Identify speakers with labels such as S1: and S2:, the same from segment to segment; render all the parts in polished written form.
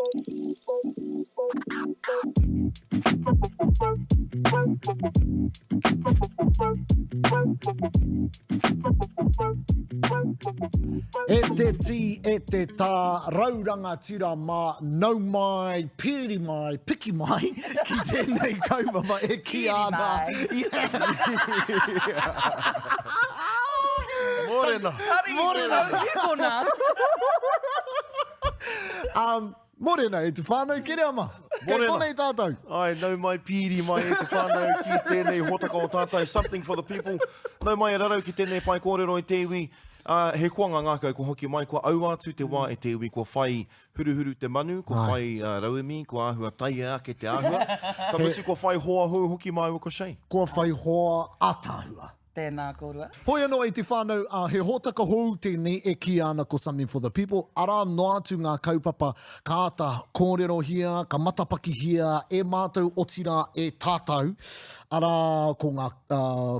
S1: E te tī, e te tā, rau rangatira mā, nau mai, pīriri mai, piki mai ki tēnei kaupapa e kī ana.
S2: Mōrena.
S1: Mōrena. Um, Morena e te whānau Kereama. Kei konei tātou.
S2: Ai, nau mai pīri mai e te whānau ki tēnei hōtaka o tātou, Something for the People. Nau mai e rarau ki tēnei pae kōrero e te iwi. Uh, he koanga ngākau kua hoki mai, kua aua atu te wā e te iwi, kua whai huruhuru te manu, kua whai uh, rauemi, kua āhua taia ake te āhua. Ka mutu kua whai hoa hou hoki māua ko Shay.
S1: Kua whai hoa ātaahua.
S3: Tēnā kōrua.
S1: Hoi anō e te whānau, ā, he hōtaka hou tēnei e kīia ana ko Something for the People, arā noa atu ngā kaupapa ka āta kōrerohia, ka matapakihia e mātou otirā e tātou, arā ko ngā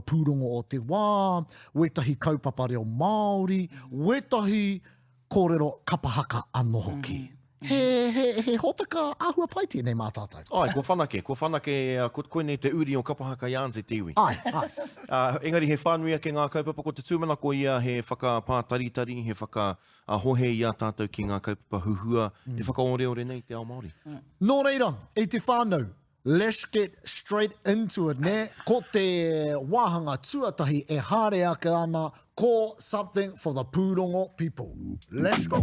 S1: pūrongo o te wā, wētahi kaupapa reo Māori, wētahi kōrero kapa haka anō hoki. He, he, he hōtaka āhua pai tēnei mā tātou.
S2: Āe, kua whanake, kua whanake, ko, koinei te uri o Kapa Haka Yarns e te iwi.
S1: Āe, āe.
S2: Uh, engari he whānui ake ngā kaupapa, ko te tūmanako ia he whakapātaritari, he whakahohe i a tātou ki ngā kaupapa huhua mm. e whakaoreore nei te ao Māori.
S1: Mm. Nō reira, e te whānau, Let's get straight into it, nē? Ko te wāhanga tuatahi e haere ake ana ko Something for the Pūrongo People. Let's go!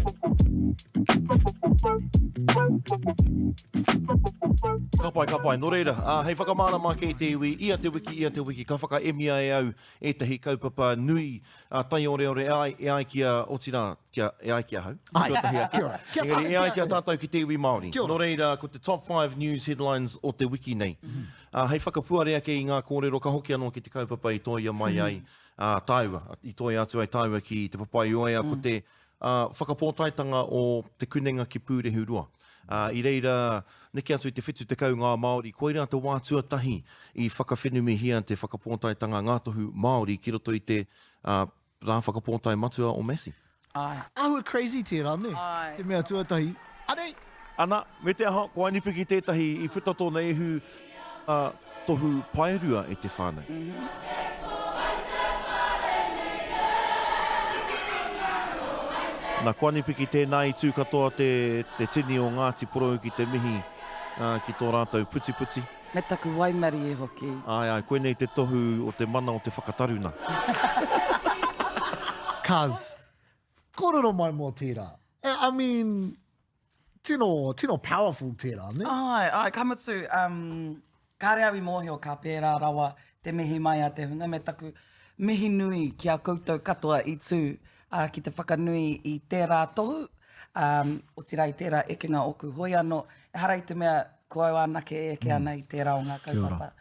S2: Ka pai, ka pai. Nō reira, ā, hei whakamārama ake i te iwi, ia te wiki, ia te wiki, ka whakaemia e au ētahi kaupapa nui, ā, taioreore e ai, e ai ki a, otirā, kia, e ai ki ahau,
S1: Ai,
S2: tuatahi ake.
S1: kia ora. Kia
S2: Engari, e ai ki a tātou ki te iwi Māori.
S1: Kia ora.
S2: Nō reira, ko te top 5 news headlines o te wiki nei. Ā, hei whakapuare ake i ngā kōrero, ka hoki anō ki te kaupapa i tōia mai ai ā, tāua, i tōia atu ai tāua ki Te Papaioea, ko te ā, whakapōtaetanga o Te Kunenga ki Pūrehuroa. Ā, i reira, neke atu i te 70 ngā Māori, koirā te wā tuatahi i whakawhenumihia te whakapōtaetanga ngā tohu Māori ki roto i te ā, Rā whakapōtae matua o Massey.
S3: Āe.
S1: Āhua crazy tērā, nē?
S3: Āe.
S1: Te mea tuatahi, anei!
S2: Ana, me te aha, ko Ainipiki tētahi i puta tōna ihu, ā, tohu paerua e te whānau. Na, ko Anipiki tēnā i tū katoa te, te tini o Ngāti Porou ki te mihi, ā, ki tō rātou putiputi.
S3: Me taku waimarie hoki.
S2: Āe, āe, koinei te tohu o te mana o te whakataruna.
S1: Cuz, kōrero mai mō tērā. I mean, tino, tino powerful tērā, nē?
S3: Āe, āe, ka mutu, um, kāre au i mōhio ka pērā rawa te mihi mai a te hunga me taku mihi nui ki a koutou katoa i tū ā, ki te whakanui i tērā tohu, ā, otirā i tērā ekenga ōku hoi anō, ehara i te mea ko au anake e eke ana i tērā o ngā kaupapa.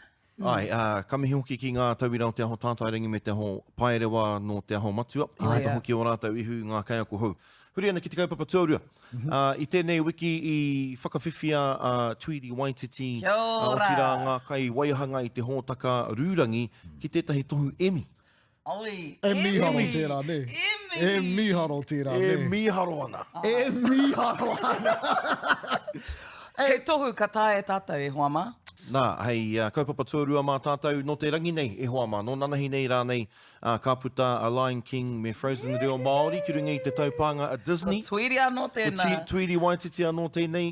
S2: Āe, ā, ka mihi hoki ki ngā tauira o Te Aho Tātairangi me Te Aho Paerewa nō Te Aho Matua, i puta hoki ō rātou ihu i ngā kaiako hou. Huri ana ki te kaupapa tuarua. Ā, i tēnei wiki i whakawhiwhia a Tweedy Waititi,
S3: Kia ora!
S2: otirā ngā kaiwaihanga i te hōtaka Rūrangi ki tētahi tohu Emmy.
S3: Oi,
S1: E mīharo tērā, nē?
S3: Emmy!
S1: E mīharo tērā,
S2: E
S1: nē?
S2: mīharo ana.
S1: E mīharo ana!
S3: He tohu ka taea e tātou, e hoa mā.
S2: Nā, hei kaupapa tuarua mā tātou nō te rangi nei, e hoa mā, nō nanahi nei rānei, ka puta a Lion King me Frozen reo Māori ki runga i te taupānga a Disney.
S3: Ko Tweedy anō tēnā.
S2: Ko Tweedy Waititi anō tēnei,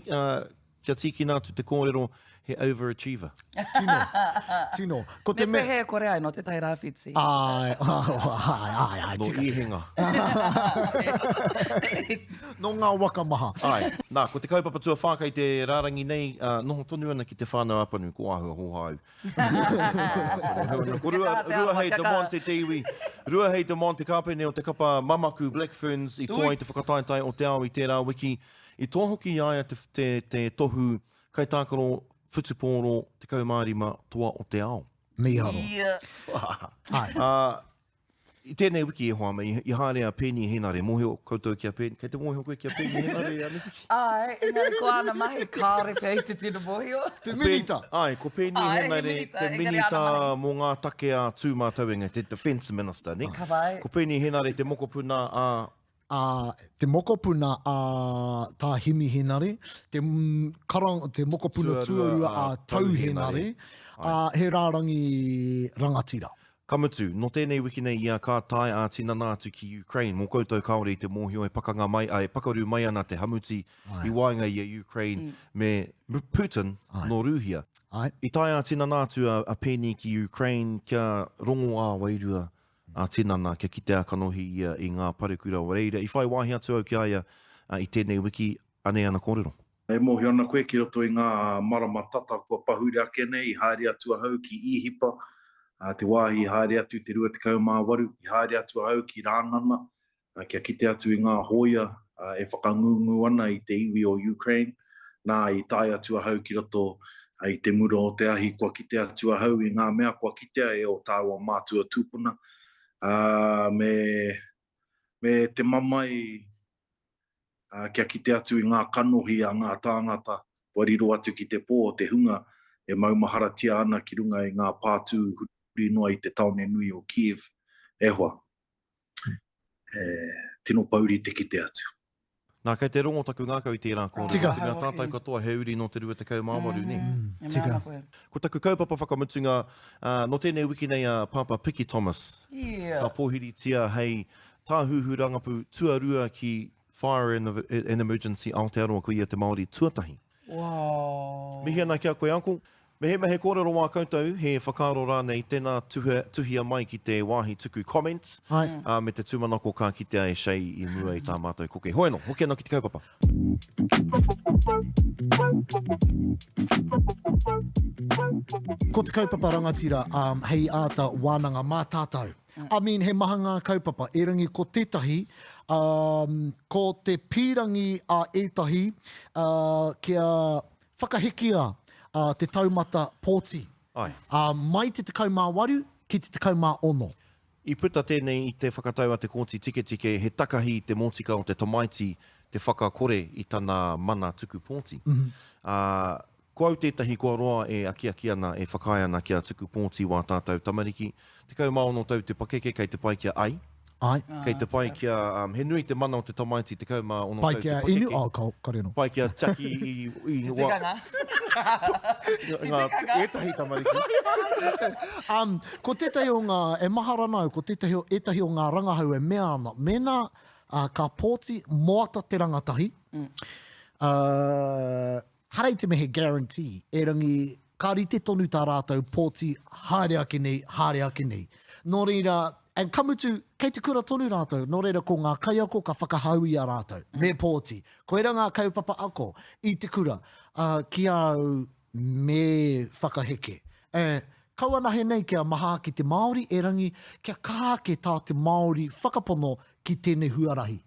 S2: Kia tīkina atu te kōrero, he overachiever.
S1: Tino, tino. Ko te
S3: Me pēhea e kore ai nō Te Tai Rāwhiti?
S1: Āe, āe, āe, āe, tika.
S2: Nō Īhenga.
S1: Nō ngā waka maha.
S2: Āe. Nā, ko te kaupapa tuawhā kei te rārangi nei, noho tonu ana ki Te Whānau Apanui, ko āhua hōhā au. Ko Rua, Ruahei Demont te iwi, Ruahei Demont te kāpene o te kapa Mamaku Black Ferns i toa i te whakataetae o te ao i tērā wiki. I toa hoki i a ia te, te, te tohu kaitākaro whutupōro 15 toa o te ao.
S1: Mīharo.
S3: Ia.
S1: Ai.
S2: Ā, i tēnei wiki e hoa mei, i haere a Peeni Henare, mōhio koutou ki a Peeni, kei te mōhio koe ki a Peeni Henare, Anipiki?
S3: Āe, engari ko āna mahi kāore pea i te tino mōhio.
S1: Te minita.
S2: Āe, ko Peeni
S3: Āe, he
S2: Henare
S3: minita,
S2: te
S3: engari āna
S2: minita
S3: mahi.
S2: mō ngā take a Tūmātauenga, te Defence Minister, ne?
S3: Ka pai.
S2: Ko Peeni Henare te mokopuna a.
S1: ā, te mokopuna a Tā Himi Henare, te, karang, te mokopuna tuarua a Tau Henare, ā, he rārangi rangatira.
S2: Ka mutu, nō tēnei wiki nei ia ka tae ā-tinana atu ki Ukraine. Mō koutou kāore i te mōhio e pakanga mai, ā, e pakaru mai ana te hamuti i waenga i a Ukraine me Putin nō Rūhia. I tae ā-tinana atu a Penny ki Ukraine kia rongo ā-wairua ā-tinana, kia kite ā-kanohi ia i ngā parekura o reira. I whai wāhi atu au ki a ia i tēnei wiki, anei ana kōrero.
S4: E mōhio ana koe ki roto i ngā marama tata kua pahure ake nei i haere atu ahau ki Īhipa, te wāhi i haere atu te 28, i haere atu ahau ki Rānana kia kite atu i ngā hōia e whakangungu ana i te iwi o Ukraine. Nā, i tae atu ahau ki roto i te mura o te ahi kua kite atu ahau i ngā mea kua kitea e ō tāua mātua tūpuna, ā, me, me te mamae ā, kia kite atu i ngā kanohi a ngā tāngata kua riro atu ki te pō, te hunga e maumaharatia ana ki runga i ngā pātū huri noa i te tāone nui o Kiev, e hoa, he tino pouri te kite atu.
S2: Nā, kei te rongo taku ngākau i tērā kōrero,
S1: Tika.
S2: te mea tātou katoa he uri nō te 28, nē?
S3: E mea
S1: Tika.
S3: ana koe.
S2: Ko taku kaupapa whakamutunga, ā, nō tēnei wiki nei a Pāpā Piki Thomas,
S3: Yeah.
S2: ka pōhiritia hei Tāhuhu Rangapu tuarua ki Fire and Emergency Aotearoa ko ia te Māori tuatahi.
S3: Wow.
S2: Mihi ana ki a koe Uncle. Mehemea he kōrero wā koutou, he whakaaro rānei, tēnā tuhia mai ki te wāhi tuku comments, ā, me te tūmanako ka kitea e Shay i mua i tā mātou koke. Hoi anō, hoki anō ki te kaupapa.
S1: Ko te kaupapa rangatira, ā, hei āta wānanga mā tātou. I mean, he maha ngā kaupapa, erangi ko tētahi, um, ko te pīrangi a ētahi uh, kia whakahekia uh, te taumata pōti.
S2: Ai.
S1: Uh, mai te 18 ki te 16.
S2: I puta tēnei i te whakatau a te Kōti Tiketike he takahi i te mōtika o te tamaiti te whakakore i tana mana tuku pōti. Mm -hmm. uh, Ko au tētahi kua roa e akiaki ana, e whakaae ana kia tuku pōti wā tātou tamariki. 16 tau te pakeke kei te pai kia ai.
S1: Ai.
S2: Kei te pai kia, um, he nui te mana o te tamaiti 16
S1: Pai
S2: tau te
S1: kia inu,
S2: pakeke.
S1: oh, ka, kare no.
S2: Pai kia tiaki i, i,
S3: Te tikanga.
S2: Te tikanga. Ētahi tamariki.
S1: Um, ko tētahi o ngā, e mahara ana au, ko tētahi o, ētahi o ngā rangahau e mea ana, mēnā uh, ka pōti moata te rangatahi, mm. uh, Hara i te mea he guarantee, erangi ka rite tonu tā rātou pōti haere ake nei, haere ake nei. Nō reira, and ka mutu, kei te kura tonu rātou, nō reira ko ngā kaiako ka whakahau i a rātou, me pōti. Koira ngā kaupapa ako i te kura, ā, ki a au me whakaheke. E, kau anahe nei kia maha ake te Māori, erangi kia kaha ake tā te Māori whakapono ki tēnei huarahi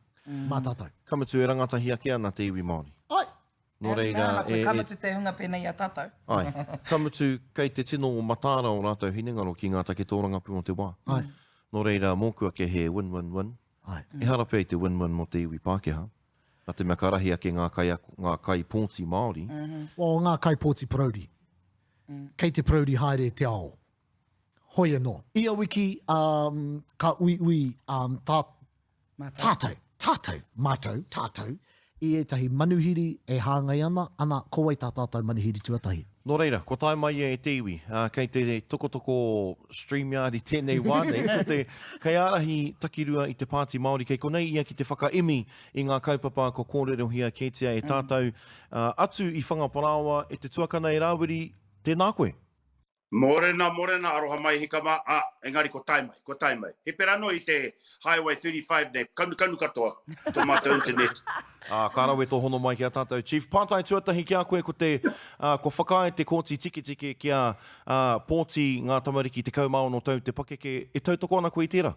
S1: mā tātou.
S2: Ka mutu e rangatahi ake ana te iwi Māori.
S1: Āe,
S2: Nō reira,
S3: e, e... Ka mutu te hunga pēnei i a tātou.
S2: Āe. Ka mutu, kei te tino mataara o rātou hinengaro ki ngā take tōrangapū o te wā.
S1: Āe.
S2: Nō reira, mōku ake he win-win-win.
S1: Āe.
S2: Ehara pea i te win-win mō te iwi Pākehā, nā te mea ka rahi ake ngā kaiako, ngā kaipōti Māori.
S1: Mm -hmm. Well, ngā kaipōti parauri. Mm. Kei te parauri haere te ao. Hoi anō. Ia wiki, um, ka uiui um, tā, Tātou, tātou, mātou, tātou, i ētahi manuhiri e hāngai ana, ana, ko wai tā tātou manuhiri tuatahi?
S2: Nō reira, kua tae mai ia e te iwi, ā, kei te tokotoko StreamYard i tēnei wā nei, ko te kaiārahi takirua i te Pāti Māori, kei konei ia ki te whakaemi i ngā kaupapa kua kōrerohia kētia e tātou, ā, atu i Whangaparāoa, e te tuakana e Rāwiri, tēnā koe.
S5: Morena, morena, aroha mai hika ma, a, engari ko tae mai, ko tae mai. He pera no i te Highway 35 nei, kanukanu katoa to matou internet.
S2: Ā, ka rawe tō hono mai ki a tātou, Chief. Pātai tuatahi ki a koe ko te, ā, kua whakaae te Kōti Tiketike kia, ā, pōti ngā tamariki 16 tau te pakeke, e tautoko ana koe i tērā?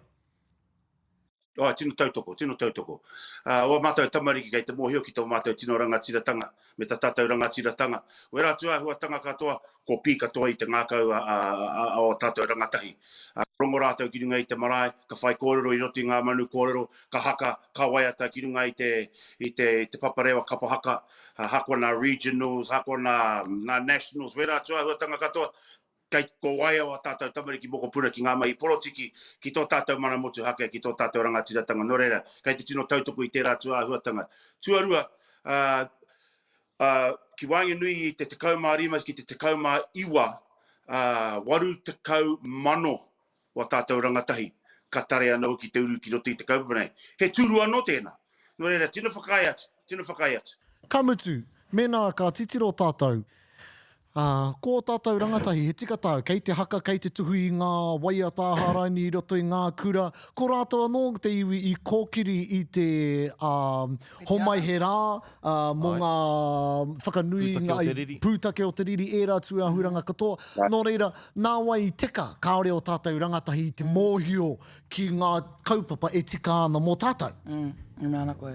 S5: Oh, tino tautoko, tino tautoko. Uh, o a mātou tamariki kei te mōhio ki tō mātou tino rangatiratanga, me tā tātou rangatiratanga. Wera atu āhuatanga katoa, ko pī katoa i te ngākau a, a, a, a o tātou rangatahi. Uh, rongo rātou ki runga i te marae, ka whai kōrero i roto i ngā manu kōrero, ka haka, ka waiata ki runga i te, i te, i te paparewa kapa haka, uh, hakoa nā regionals, hakoa nā, nā nationals, wera atu āhuatanga katoa. Kei ko waia wā tātou tamariki mokopuna ki ngā mahi porotiki, ki tō tātou mana motuhake, ki tō tātou rangatiratanga. Nō reira, kei te tino tautoko i tērā tūāhuatanga. Tuarua, ā, ā, ki waenganui i te 15 ki te 19, ā, 80,000 wā tātou rangatahi ka tare anō hoki te uru ki roto i te kaupapa nei. He tūru anō tēnā. Nō reira, tino whakaae atu, tino whakaae atu.
S1: Ka mutu, mēnā ka titiro tātou, ā, ko ō tātou rangatahi, he tika tāu, kei te haka, kei te tuhi i ngā waiata ā-hāraini i roto i ngā kura, ko rātou anō te iwi i kōkiri i te, ā, homai he rā, ā, mō ngā whakanui i ngā, pūtake o te riri, ērā tūāhuranga katoa. Nō reira, Nā wai i teka, kāore ō tātou rangatahi i te mōhio ki ngā kaupapa e tika ana mō tātou.
S3: Mm, e mea ana koe.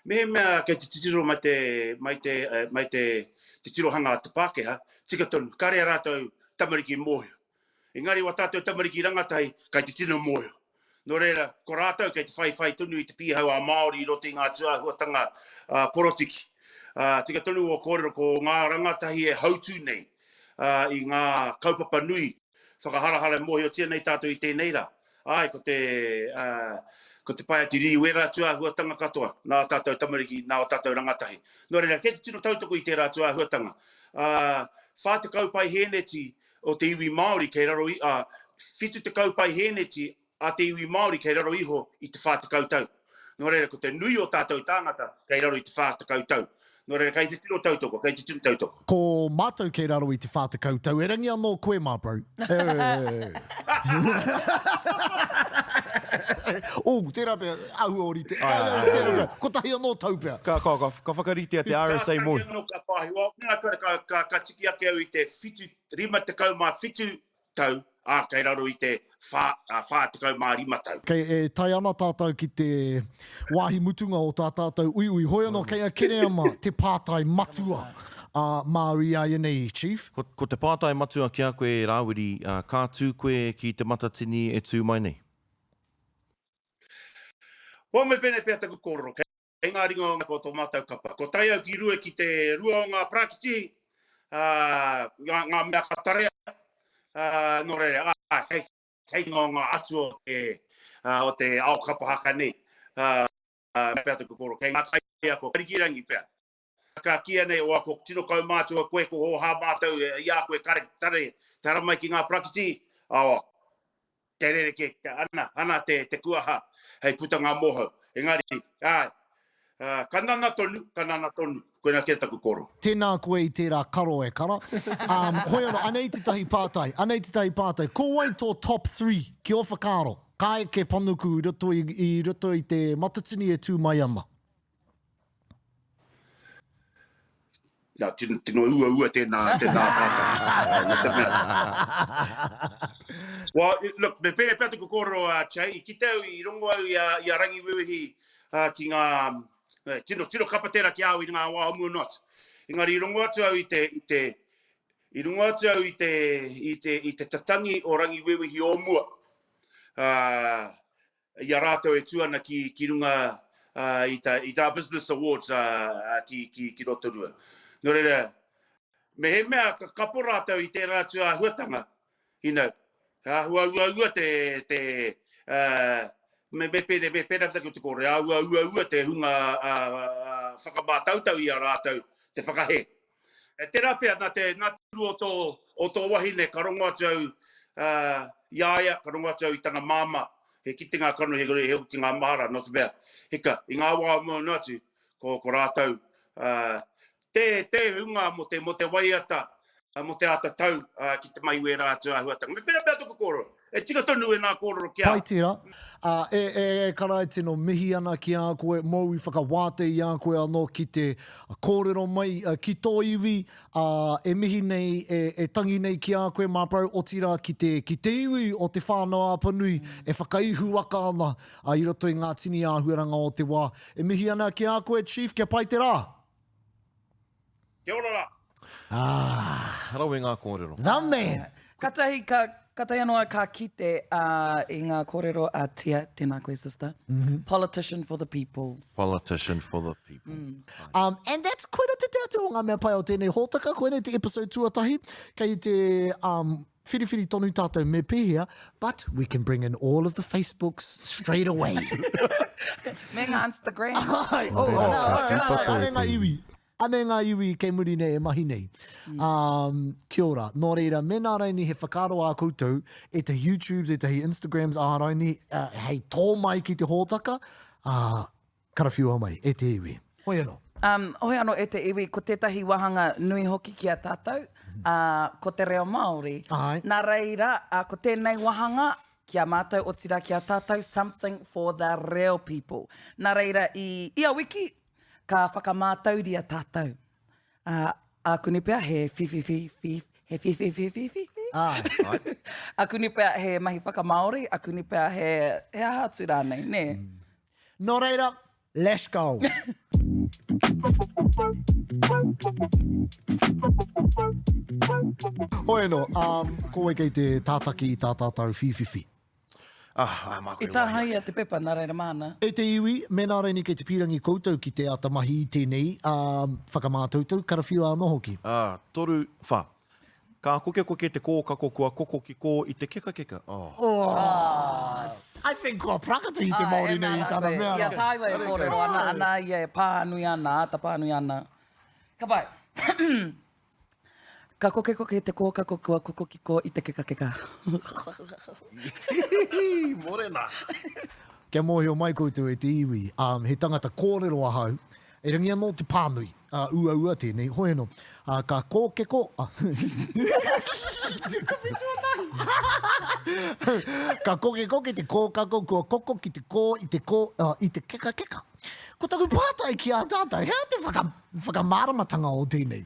S5: Mehemea kei te titiro mai te, mai te, mai te, te tirohanga a te Pākehā, tika tonu, kare a rātou tamariki mōhio. Engari wā tātou tamariki rangatahi, kei te tino mōhio. Nō reira, ko rātou kei te whaiwhai tonu i te pīhau ā-Māori i roto i ngā tūāhuatanga porotiki. Tika tonu ō kōrero ko ngā rangatahi e hautū nei i ngā kaupapa nui whakaharahara e mōhiotia nei tātou i tēnei rā. Āe, ko te, ko te pae atu rīwera tūāhuatanga katoa nā ō tātou tamariki, nā ō tātou rangatahi. Nō reira, kei te tino tautoko i tērā tūāhuatanga. 40 paihēneti o te iwi Māori kei raro i, ā, 70 paihēneti a te iwi Māori kei raro iho i te 40 tau. Nō reira, ko te nui o tātou tāngata kei raro i te 40 tau. Nō reira, kei te tino tautoko, kei te tino tautoko.
S1: Ko mātou kei raro i te 40 tau, erangi anō koe mā, bro. Oh, tērā pea, āhua ōrite. Tērā pea, kotahi anō tau pea.
S2: Ka, ka, ka, ka whakaritea te RSA mōu.
S5: Kātahi anō ka pāhewa, mēnā koe ka, ka, ka tiki ake au i te whitu, 57 tau, ā, kei raro i te whā, ā, 45 tau.
S1: Kei, e tae ana tātou ki te wāhi mutunga o tā tātou uiui. Hoi anō, kei a Kereama te pātai matua a māu iāianei, Chief.
S2: Ko, ko te pātai matua ki a koe, Rāwiri, ā, ka tū koe ki Te Matatini e tū mai nei?
S5: Hoa me pēnei pea taku kōrero, kei ngā ringa o ngā o tō mātou kapa. Ko tae au ki rua ki te rua o ngā parakiti, ā, ngā, ngā mea ka tarea, ā, nō reira, ā, kei, kei ngā o ngā atua o te, ā, o te ao kapa haka nei. Ā, pea taku kōrero, kei ngā kaiako, Karikirangi pea. Ka kīia nei, oa, ko tino kaumātua koe, ko hōhā mātou i a koe, kare, tare, te haramai ki ngā parakiti, aoa, kei rerekē, ana, ana te, te kuaha hei putanga mōhou. Engari, āe, ka nana tonu, ka nana tonu, koina kē taku koro.
S1: Tēnā koe i tērā karo e kara. Um, hoi anō, anei tētahi pātai, anei tētahi pātai. Ko wai tō top three ki ō whakaaro, ka eke panuku i roto i, i roto i te Matatini e tū mai ana?
S5: Nā, tino, tino uaua tēnā, tēnā pātai. Nō te mea. Well, look, me pēnei pea taku kōrero a Che, i kite au, i rongo au i a, i a Rangiwewehi uh, ki ngā, eh, tino, tino kapa tērā ki a au i ngā wā o mua noa atu. Engari i rongo atu au i te, i te, i rongo atu au i te, i te, i te tatangi o Rangiwewehi o mua. Uh, i a rātou e tū ana ki, ki runga uh, i, tā, i tā Business Awards uh, ki, ki, ki Rotorua. Nō reira, me he mea ka kapo rātou i tērā atu āhuatanga, you know, ka āhua uaua te, te uh, me, me pēne, me pēnā taku te kōrero, āhua uaua te hunga uh, uh, whakamātautau i a rātou te whakahē. E tērā pea, nā te, nā te uru o tō, o tō wahine, ka rongo atu au uh, i a ia, ka rongo atu au i tana māmā, he kitenga kanohi, he, he otinga mahara, nō te mea, hika, i ngā wā o mua noa atu, ko, ko rātou, uh, te, te hunga mō te, mō te waiata, uh, mō te āta tau uh, ki te mai wērā atu āhuatanga. Me pērā pea taku kōrero, e tika tonu ēnā kōrero ki a.
S1: Pai tērā. Ā, e, e, e Kara e tino mihi ana ki a koe, mōu i whakawātea i a koe anō ki te kōrero mai ki tō iwi, ā, e mihi nei, e, e tangi nei ki a koe, my bro, otirā ki te, ki te iwi o Te Whānau-a-Apanui e whakaihuwaka ana i roto i ngā tini āhuaranga o te wā. E mihi ana ki a koe, Chief, kia pai te rā!
S5: Kia ora rā!
S1: Ah.
S2: Rawe ngā kōrero.
S1: The man!
S3: Katahi, ka, katahi anō au ka kite uh, i ngā kōrero a Tia, tēnā koe sister, mm -hmm. politician for the people.
S2: Politician for the people.
S1: Mm. Um, and that's koira te te atu o ngā mea pai o tēnei hōtaka, koinei te episode tuatahi, kei te um, Whiriwhiri tonu tātou me pēhea, but we can bring in all of the Facebooks straight away.
S3: Me ngā Instagram.
S1: Ai, oh, oh, ai, ai, ane ngā iwi. Ane ngā iwi kei muri nei e mahi nei. Um, kia ora. Nō reira, mēnā raini he whakaaro ā koutou, ētahi YouTubes, ētahi Instagrams ā raini, uh, hei tō mai ki te hōtaka, uh, Karawhiua mai, e te iwi. Hoi anō.
S3: Um, hoi anō e te iwi, ko tētahi wāhanga nui hoki ki a tātou, uh, ko te reo Māori.
S1: Āe.
S3: Nā reira, uh, ko tēnei wāhanga, ki a mātou, otirā ki a tātou, something for the reo people. Nā reira, i ia wiki, ka whakamātauria tātou. Uh, ākuni pea he whiwhiwhi, whiw, he whiwhiwhi, whiwhi.
S1: Āe.
S3: Ākuni pea he mahi whakamāori, ākuni pea he, he aha atu rānei, nē?
S1: Mm. Nō reira, let's go! Hoi anō, um, ko wai kei te tātaki i tā tātou whīwhiwhi?
S2: Ah, ah, māku
S3: I
S2: e wāhia.
S3: tāhaia te pepa, nā reira māna.
S1: E te iwi, mēnā raini kei te pīrangi koutou ki te āta mahi i tēnei, um, whakamātautau, karawhiua anō hoki.
S2: Ah, toru, wha. Ka kokekoke te kōkako kua koko ki kō i te kekakeka. Oh.
S1: I think kua prakati te Māori nei i tana mea
S3: I a tāua e kōrero ana, ana ia e pānui ana, āta pānui ana. Ka pai. Ka kokekoke te kōkako kua koko ki kō i te kekakeka.
S2: Morena!
S1: Kia mōhio mai koutou e te iwi, um, he tangata kōrero ahau, erangi anō te pānui. Ā, uaua tēnei, hoi anō. Ā, ka kōkeko, ā, te kupu tuatahi! Ka kokekoke te kōkako kua koko ki te kō i te kō, ā, i te kekakeka. Ko taku pātai ki a tātou, he aha te whaka, whakamāramatanga o tēnei?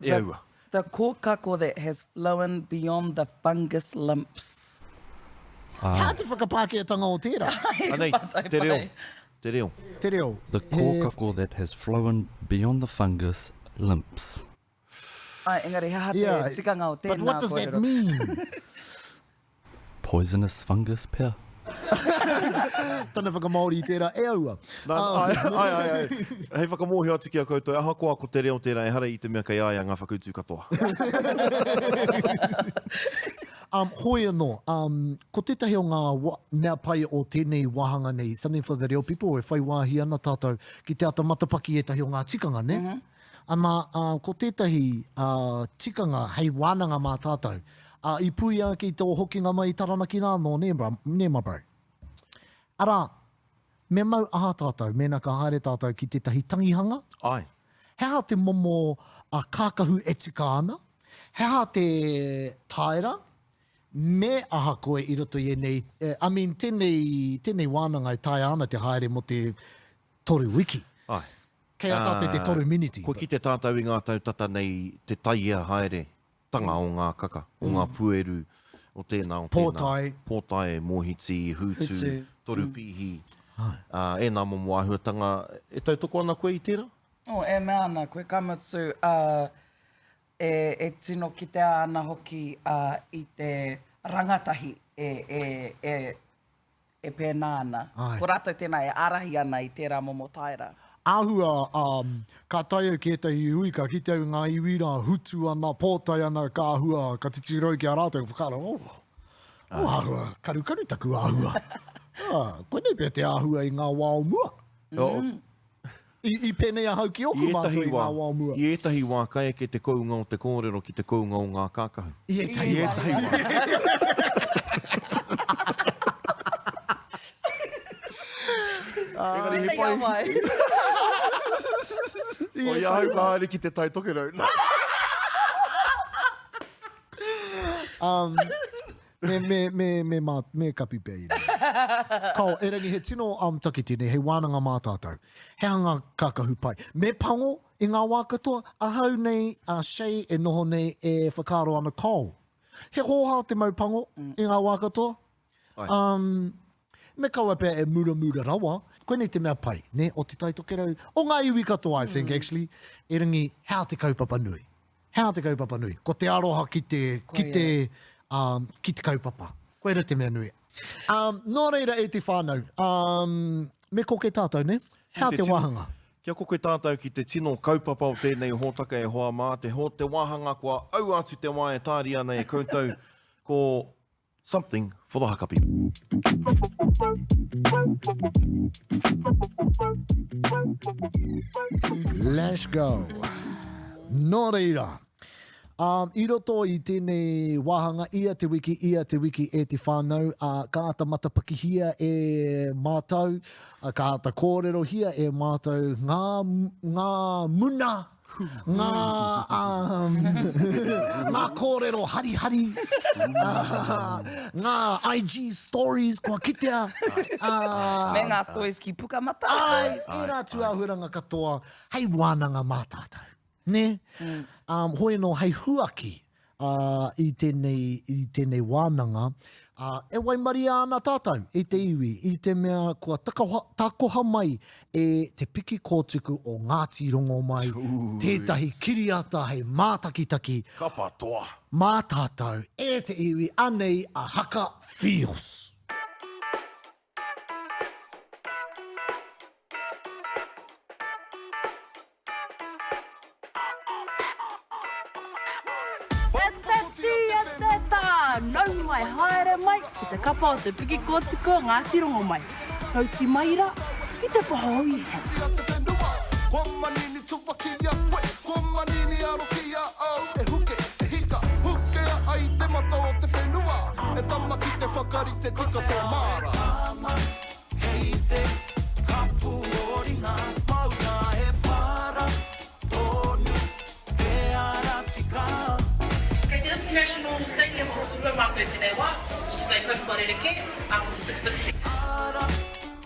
S2: E aua.
S3: The kōkako that has flown beyond the fungus limps.
S1: He aha te whakapākehātanga o tērā?
S2: Anei, te reo, te reo.
S1: Te reo.
S6: The kōkako that has flown beyond the fungus limps.
S3: Āe, engari he aha te tikanga o tēnā kōrero?
S1: But what does that mean?
S6: Poisonous fungus pea.
S1: Tana whakamāori i tērā, e aua.
S2: Nā, ai, ai, ai, ai. Hei whakamōhio atu ki a koutou, ahakoa ko te reo tērā, ehara i te mea kei a ia ngā whakautu katoa.
S1: Um, hoi anō, um, ko tētahi o ngā wa, mea pai o tēnei wāhanga nei, Something for the Reo People, e whai wāhi ana tātou ki te ata matapaki ētahi o ngā tikanga, ne? Mm -hmm. Ana, uh, ko tētahi uh, tikanga hei wānanga mā tātou, uh, i puia ake i tō hokinga mai i Taranaki rā anō, nē, bra, nē, my bro? Arā, me mau aha tātou mēnā ka haere tātou ki tētahi tangihanga?
S2: Ai.
S1: He aha te momo a kākahu e tika ana? He aha te taera? Me aha koe i roto i ēnei, I mean, tēnei, tēnei wānanga e taea ana te haere mō te toru wiki.
S2: Ai.
S1: Kei a tātou te toru miniti.
S2: Kua kite tātou i ngā tau tata nei te taiea haere tanga o ngā kaka, o ngā pueru, o tēnā, o tēnā.
S1: Pōtae.
S2: Pōtae, mōhiti, hūtu, torupīhi, ēnā momo āhuatanga. E tautoko ana koe i tērā?
S3: Oh, e mea ana koe, ka mutu, e, e tino kitea ana hoki i te rangatahi e, e, e, e pēnā ana.
S1: Āe.
S3: Ko rātou tēnā e ārahi ana i tērā momo taera.
S1: Āhua, um, ka tae au ki ētahi hui, ka kite au i ngā iwi rā, hutu ana, pōtae ana, ka āhua, ka titiro au ki a rātou, ka whakaaro, oh, oh, āhua, karukaru taku āhua. Ah, koinei pea te āhua i ngā wā o mua.
S2: Oh.
S1: I, i pēnei ahau ki ōku mātua i ngā wā o mua.
S2: I ētahi wā ka eke te kounga o te kōrero ki te kounga o ngā kākahu.
S1: I ētahi wā.
S2: I ētahi wā. Engari he pai. O i ahau ka haere ki te Tai Tokerau.
S1: Um, Me, me, me, me, mā, me kapi pea i reira. Kao, erangi he tino um, take tēnei, hei wānanga mā tātou. He aha ngā kākahu pai? Me pango i ngā wā katoa, ahau nei, a Shay e noho nei e whakaaro ana kao. He hōhā te mau pango i ngā wā katoa. Um, me kaua pea e muramura rawa. Koinei te mea pai, ne, o Te Tai Tokerau, o ngā iwi katoa, I think, actually. Erangi, he aha te kaupapa nui? He aha te kaupapa nui? Ko te aroha ki te, ki te, um, ki te kaupapa. Koira te mea nui. Um, nō reira e te whānau, um, me koke tātou, ne? He aha te wāhanga?
S2: Kia koke tātou ki te tino kaupapa o tēnei hōtaka e hoa mā, te, te wāhanga kua aua atu te wā e tāria ana e koutou. Ko Something for the Haka People.
S1: Let's go. Nō reira, um, i roto i tēnei wāhanga ia te wiki, ia te wiki e te whānau, uh, ka āta matapakihia e mātou, uh, ka āta kōrerohia e mātou ngā, ngā muna ngā, um, ngā kōrero harihari, uh, ngā IG stories kua kitea. Uh,
S3: Me ngā stories ki Pukamata.
S1: Ai, ērā tūāhuaranga katoa hei wānanga mā tātou. Nē? Mm. Um, hoi anō hei huaki ā, i tēnei, i tēnei wānanga, ā, e waimaria ana tātou i te iwi, i te mea kua takaha, takoha mai e Te Piki Kōtuku o Ngāti Rongomai tētahi kiriata hei mātakitaki
S2: Kapa toa.
S1: mā tātou e te iwi, anei a Haka Feels.
S7: E te tī, e te tā, nau mai, haere mai ki te kapa o Te Piki Kōtuku o Ngāti Rongomai. Tauti mai rā ki te poho i hea.
S8: Kua manini tuaki a koe, kua manini aro ki a au E huke, e hika, hukea ai te mata o te whenua E tama ki te whakarite tika tō māra.
S9: Kei te kapu o ringa maunga e para tonu te ara tika.
S7: Kei te Rugby National Stadium o Rotorua mātou i tēnei wā, ki te tai kaupapa rerekē, ā, ko te 660.
S9: Ara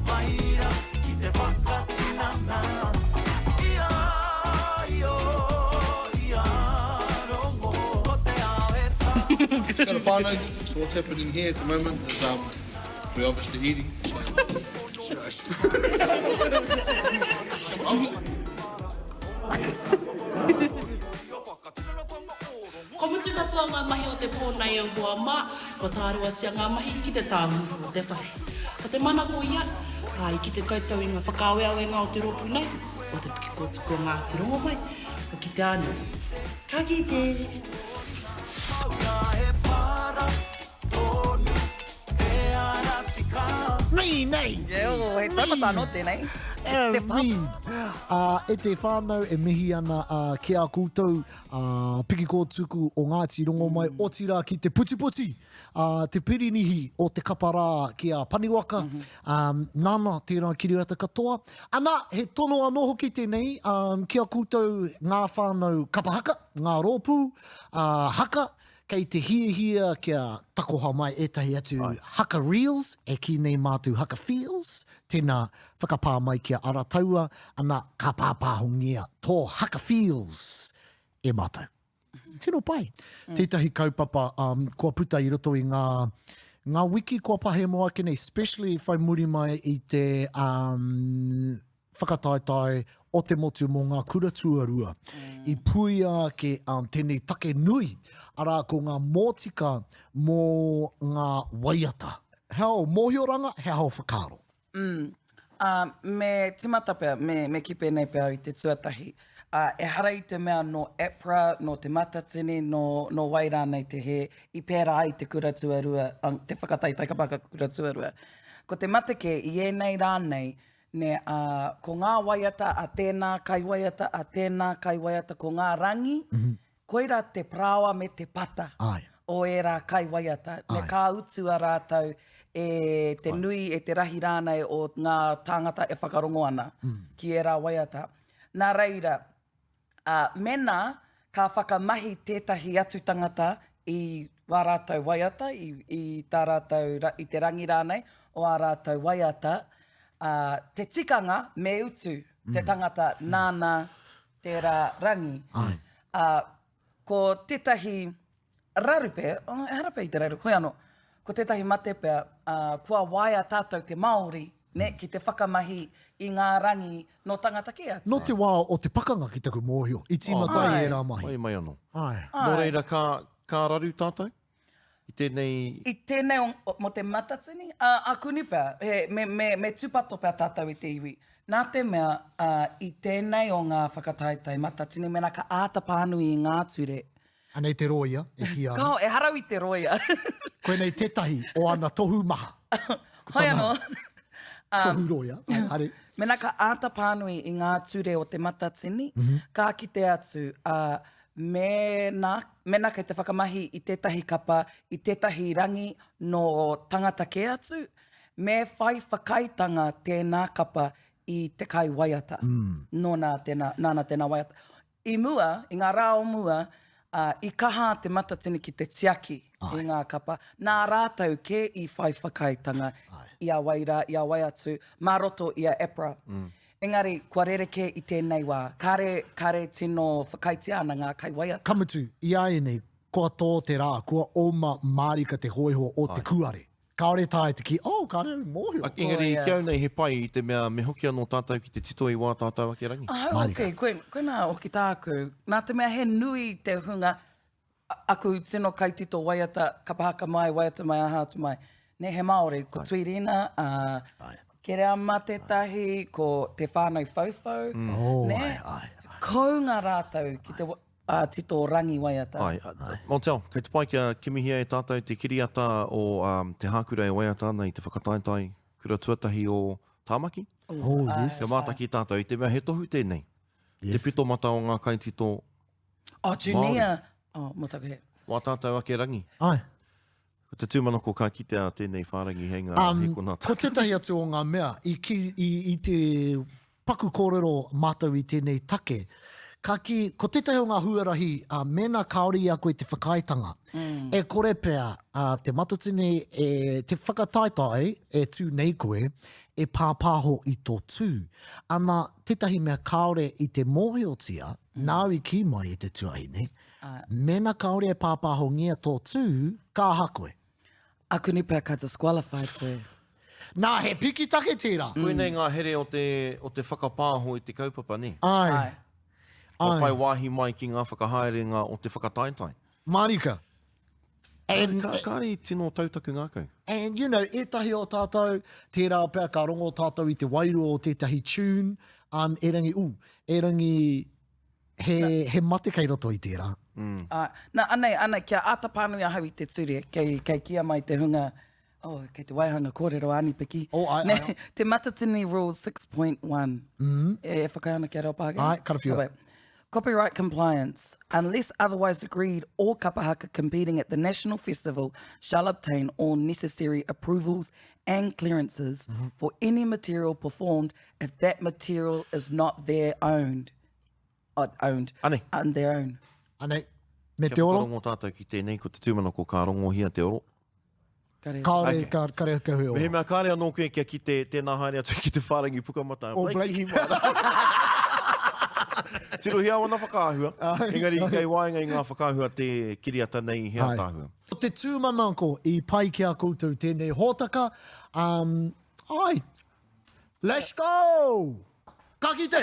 S9: mai ra ki te whakatinana i a Io, i a Rongo, ko te ao e tā.
S8: Kia ora whānau, so what's happening here at the moment is um, we're obviously eating, so
S7: Kua mutu katoa ngā mahi o te pō nei e hoa mā, kua tāruatia ngā mahi ki te tāhuhu o te whare. Ko te manako ia, ā, i kite koutou i ngā whakaaweawenga o te rōpū nei, o te Pukekōtuku o Ngāti Rongomai, kua kitea anō. Ka kite!
S9: Maunga e para Tonu te ara tika.
S1: Nei, nei!
S3: Eo, he taumata anō tēnei.
S1: E
S3: Step up.
S1: mi. Ā, e te whānau e mihi ana ā, ki a koutou, ā, Piki Kōtuku o Ngāti Rongomai, otirā ki te putiputi, ā, te pirinihi o te kapa rā ki a Paniwaka, ā, nāna tērā kiriata katoa. Ana, he tono anō hoki tēnei, ā, ki a koutou ngā whānau kapa haka, ngā rōpū, ā, haka, Kei te hiahia kia takoha mai ētahi atu haka reels, e kī nei mātou haka feels, tēnā whakapā mai ki a Arataua, ana ka pāpāhongia tō haka feels e mātou. Tino pai. Tētahi kaupapa um, kua puta i roto i ngā, ngā wiki kua pahemo ake nei, especially whai muri mai i te um, whakataetae o te motu mō ngā kura tuarua. I puia ake um, tēnei take nui, arā ko ngā mōtika mō ngā waiata. He ao mōhioranga, he ao whakaaro.
S3: Mm. Uh, me timata pea, me, me kī pēnei pea au i te tuatahi. Uh, ehara i te mea nō APRA, nō Te Matatini, nō, nō wai rānei te hē, i pērā ai te kura tuarua, um, te whakataetae kapa haka kura tuarua. Ko te mate kē, i ēnei rā nei, Nē, ā, ko ngā waiata a tēnā kaiwaiata, a tēnā kaiwaiata, ko ngā rangi, koirā te parāoa me te pata o ērā kaiwaiata. Nē, ka utua rātou e te nui, e te rahi rānei o ngā tāngata e whakarongo ana ki ērā waiata. Nā reira, Ā, mēnā ka whakamahi tētahi atu tangata i wā rātou waiata, i, i tā rātou, i te rangi rānei o ā rātou waiata, ā, te tikanga me utu te tangata nāna tērā rangi. Ā, ko tētahi Raru pea, oh, ehara pea i te raru, hoi anō, ko tētahi mate pea, uh, kua waia tātou te Māori, ne, ki te whakamahi i ngā rangi nō tangata kē atu.
S1: Nō te wā o te pakanga ki taku mōhio, i tīmata ai ērā mahi.
S2: Mai mai anō.
S1: Āe.
S2: Nō reira, ka, ka raru tātou i tēnei...
S3: I tēnei o, mō te Matatini? Uh, akuni pea, he, me, me, me tūpato pea tātou i te iwi. Nā te mea, uh, i tēnei o ngā whakataetae Matatini, mēnā ka āta pānui i ngā ture,
S1: Anei te rōia e kīia ana.
S3: Kao, ehara au i te rōia.
S1: Koinei tētahi o ana tohu maha.
S3: Hoi anō.
S1: Tohu rōia, haere.
S3: Mēnā ka āta pānui i ngā ture o Te Matatini, ka kite atu, ā, mēnā, mēnā kei te whakamahi i tētahi kapa, i tētahi rangi nō tangata kē atu, me whai whakaaetanga tēnā kapa i te kaiwaiata nōna tēnā, nāna tēnā waiata. I mua, i ngā rā o mua, ā, i kaha a Te Matatini ki te tiaki i ngā kapa, nā rātou kē i whai whakaaetanga i a wai rā, i a wai atu, mā roto i a APRA. Engari, kua rerekē i tēnei wā, kāre, kāre tino whakaaetia ana ngā kaiwaiata.
S1: Ka mutu, i āianei, kua tō te rā, kua oma mārika te hōiho o te kūare. Kāore taea te kī, oh, kāore au i mōhio.
S2: Engari, ki au nei he pai i te mea me hoki anō tātou ki te tito i wā tātou ake rangi.
S3: Ahau hoki, koinā hoki tāku. Nā te mea he nui te hunga, aku tino kaitito waiata, kapa haka mai, waiata mai, aha atu mai. Nē, he Māori, ko Tuirina, ko Kereama tētahi, ko Te Whānau Whauwhau, nē? Kounga rātou ki te Ā, tito rangi waiata.
S2: Āe, Montel, kei te pai kia kimihia e tātou te kiriata o Te Hākura e waiata ana i te whakataetae kura tuatahi o Tāmaki?
S1: Oh, yes.
S2: Kia mātaki tātou i te mea he tohu tēnei.
S1: Yes.
S2: Te pito mata o ngā kaitito
S3: Oh, Junior. Oh, mō taku he.
S2: Wā tātou ake rangi.
S1: Āe.
S2: Ko te tūmanako ka kitea tēnei whārangi hei ngā
S1: Um,
S2: hēkona.
S1: ko tētahi atu o ngā mea i, ki, i, i te paku kōrero mātou i tēnei take, ka kī, ko tētahi o ngā huarahi, uh, mēnā kāore i a koe te whakaaetanga, mm. e kore pea uh, Te Matatini e, te whakataetae e tū nei koe, e pāpāho i tō tū. Ana, tētahi mea kāore i te mōhiotia, mm. nāu i kī mai e te tuahine, Mēnā kāore e pāpāhongia tō tū, ka aha koe?
S3: Akuni pea ka disqualified koe.
S1: Nā, he piki take tērā.
S2: Koinei ngā here o te, o te whakapāho i te kaupapa, nē?
S1: Āe. Āe.
S2: Kua whai wāhi mai ki ngā whakahaerenga o te whakataetae.
S1: Mārika. And,
S2: Ka, kāre i tino tau taku ngākau.
S1: And, you know, ētahi o tātou, tērā pea ka rongo tātou i te wairua o tētahi tune, um, erangi, ū, erangi, He, he mate kei roto i tērā.
S2: Mm.
S3: Ā, nā, anei, anei, kia āta pānui ahau i te ture, kei, kei kīia mai te hunga, oh, kei te waihanga kōrero a Anipiki.
S1: Oh, ai, ai, ai.
S3: Te Matatini Rule 6.1. Mm. E, e whakaae ana kia reo Pākehā?
S1: Ai, karawhiua.
S3: Copyright compliance. Unless otherwise agreed, all kapa haka competing at the National Festival shall obtain all necessary approvals and clearances mm -hmm. for any material performed if that material is not their owned. Owned.
S2: Anei.
S3: On their own.
S1: Anei. Me te oro.
S2: Kia whakarongo tātou ki tēnei, ko te tūmanako ka rongohia te oro.
S1: Kāre, okay. ka, kare ka hui oro.
S2: Mehemea kāre anō koe kia kite, tēnā haere atu ki te whārangi pukamata.
S1: O Blake.
S2: Himara. Tirohia wana whakaahua. Engari kei waenga i ngā whakaahua te kiriata nei he ataahua.
S1: Ko te tūmanako i pai ki a koutou tēnei hōtaka, um, ai, Let's go! Ka kite!